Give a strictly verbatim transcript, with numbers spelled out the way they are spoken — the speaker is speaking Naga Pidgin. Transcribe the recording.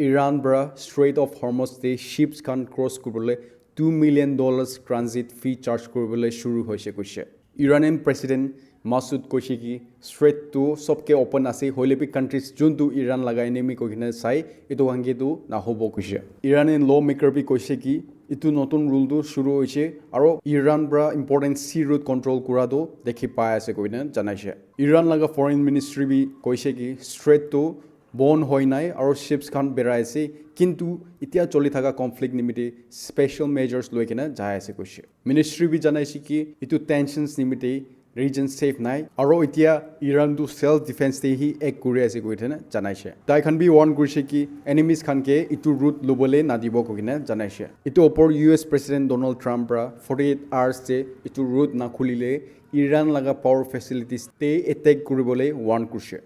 Iran para Strait of Hormuz te ships khan cross kuribole two million dollars transit fee charge kuribole shuru hoise koise. Iranian President Masoud koise ki strait tu sobke open ase, hoile bi countries juntu Iran laga enemy koi kena sai, etu khan ke tu nahobo koise. Iranian lawmaker bi koise ki etu notun rule tu shuru hoise, aro Iran para important sea route control kura tu dekhi pai ase koi kena janaise. Iran laga foreign ministry bi koise ki strait tu bon hoi nai aro ships khan berai ase, kintu etia choli thaka conflict nimite special measures loi kena jai ase koise. Ministry bi janaise ki etu tensions nimite region safe nai, aro etia Iran tu self defense te hi act kuri ase koi kena janaise. Tai khan bi warn kurise ki enemies khan ke etu route lobole nadibo koi kena janaise. Etu opor U S President Donald Trump para forty-eight hours te etu route nakhulile Iran laga power facilities te attack kuribole warn kurise.